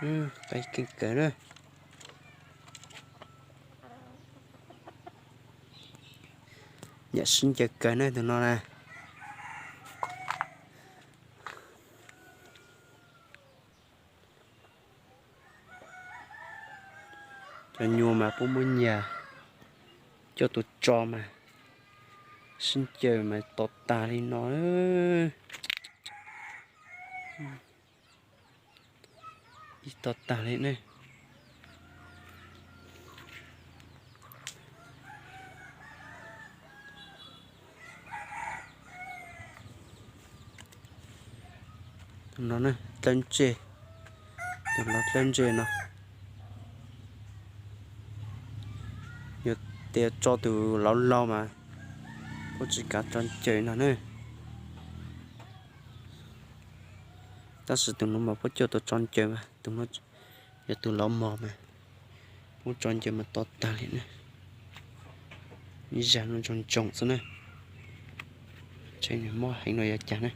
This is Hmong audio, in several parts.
Qab keej kawg na. Yam sib ncaws kawg na tus no na. Cov nyuas mas puab muab nyiag coj tuaj tso mas sib ncaws mas to tag li no. Ib to tag li ne. Tus no dlawb ntseg, tus no dlawb ntseg no. Yog tias tso tus laus laus mas puab tsis kav tso ncaws no ne. Tab sis tus no mas puab coj tuaj tso ncaws mas tus no yog tus laus mos mas puab tso ncaws mas to tag li ne. Ib zag no ntsoog ntsoog xwb na. Tseem mob heev no yog cas ne.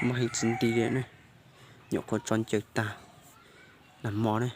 Mob heev tsis nti li ne. Nyuam qhuav tso ncaws tag nag hmo ne.